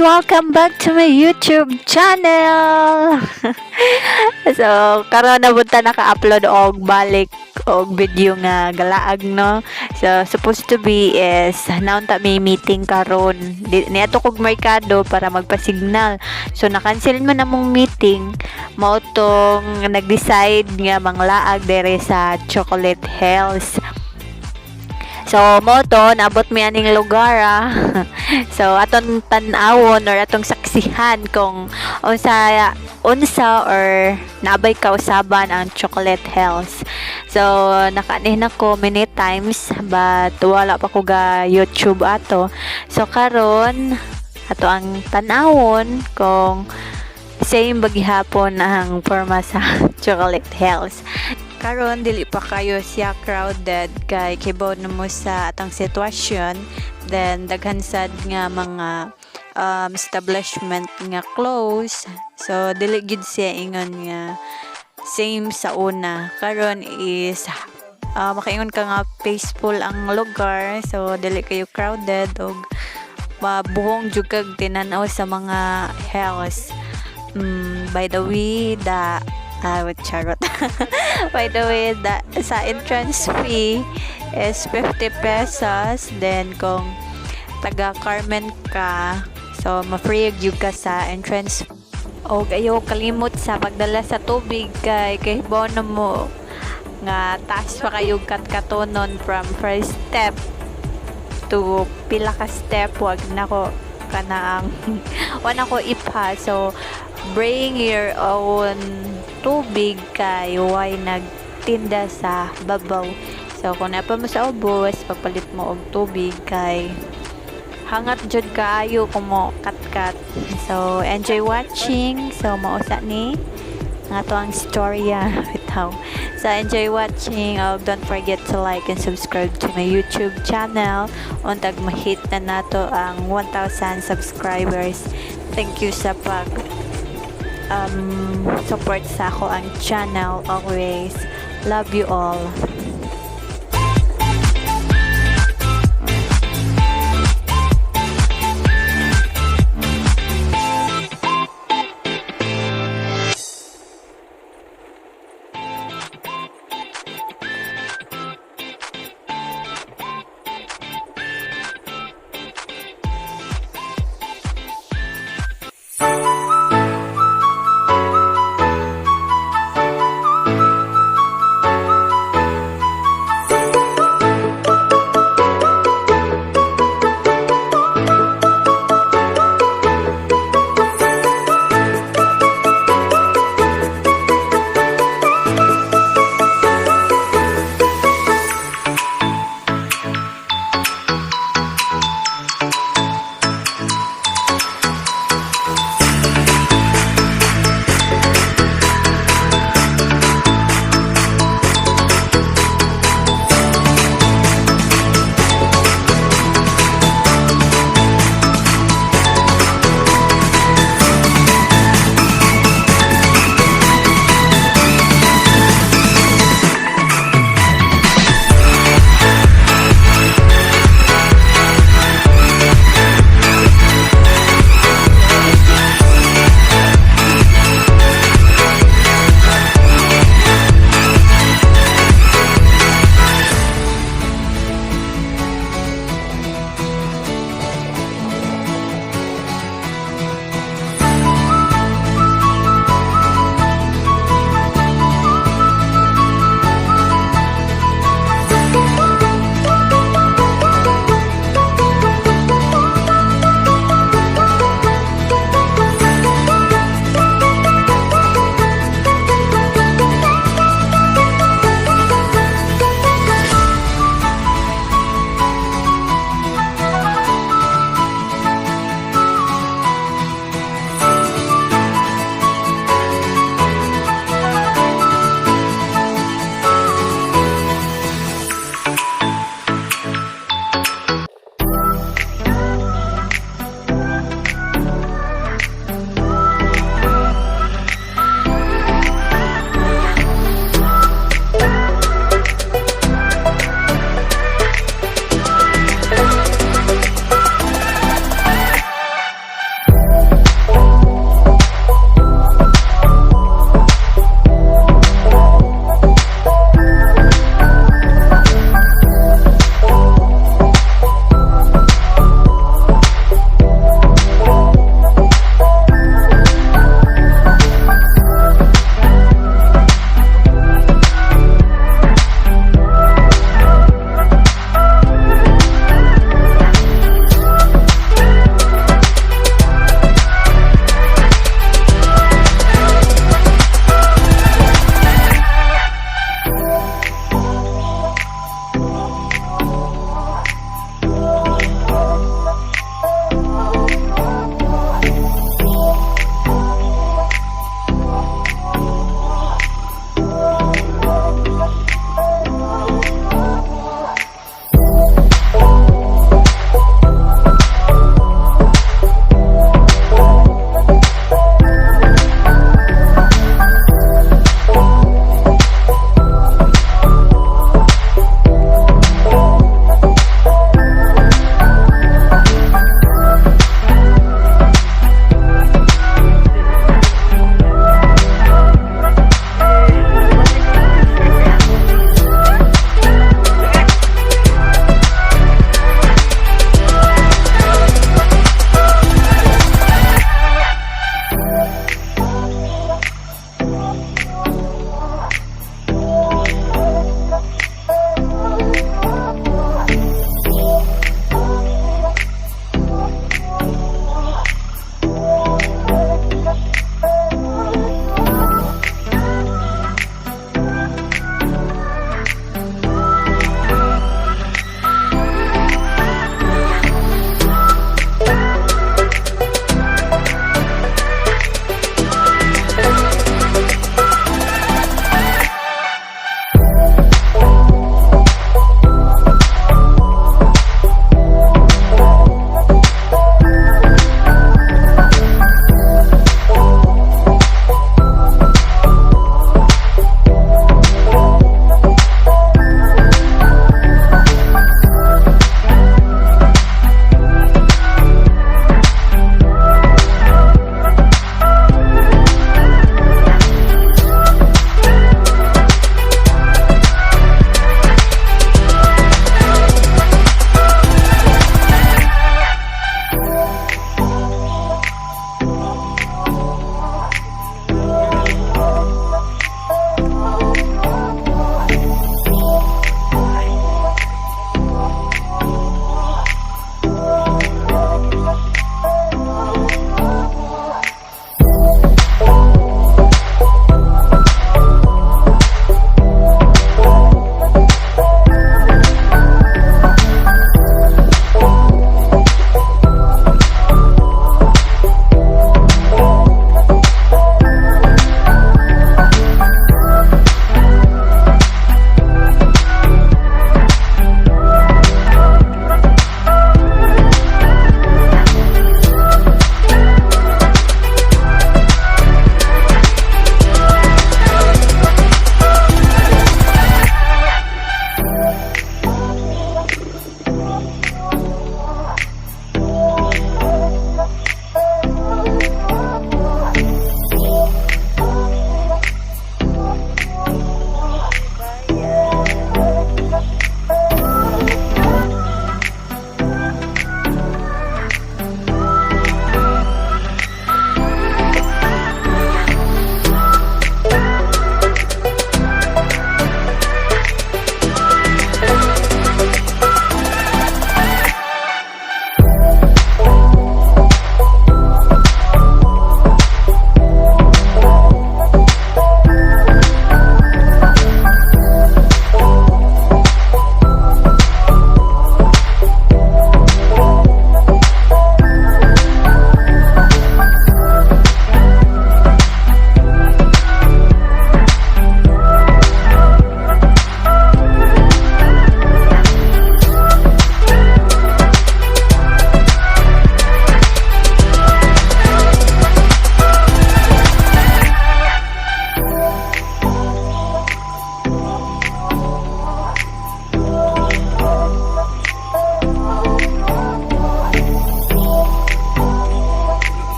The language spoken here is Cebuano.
Welcome back to my YouTube channel! So, karon na punta naka-upload og balik og video nga galaag, no? So, supposed to be is naunta may meeting karon. Niadto kog merkado para magpasignal. So, na-cancel man among meeting. Mao tong nag-decide nga manglaag diri sa Chocolate Hills. So, mao to, naabot mi aning lugar ah. So, atong tan-awon or atong saksihan kung unsa unsa or naabay kausaban ang Chocolate Hills. So, nakaanhi na ko many times but wala pa ko ga YouTube ato. So, karon ato ang tan-awon kung same ba gihapon ang forma sa Chocolate Hills. Karon dili pa kayo siya crowded kay kibaw na mo sa atong sitwasyon, then daghan sad nga mga establishment nga close, so dili gid siya ingon nga same sa una. Karon is makaingon ka nga peaceful ang lugar, so dili kayo crowded og mabuhong jud kag tinanaw sa mga hills. By the way, the ah, with charot. By the way, sa entrance fee is 50 pesos. Then, kung taga Carmen ka, so ma-free gyud ka sa entrance. O ayaw kalimot sa pagdala sa tubig kay kahibaw na mo nga taas pa kayo katkatonon from first step to pila ka step. Wag na ko kanang wala ko ipa, so bring your own tubig kay way nagtinda sa babaw. So kung naa pa mo sa ubos, pagpalit mo og tubig kay hangat jud kaayo kung mo katkat. So enjoy watching. So mausa ni ang ato ang storya bitaw. So enjoy watching. Oh, don't forget to like and subscribe to my YouTube channel. Untag ma-hit na nato ang 1,000 subscribers. Thank you sa pag support sa ako ang channel always. Love you all.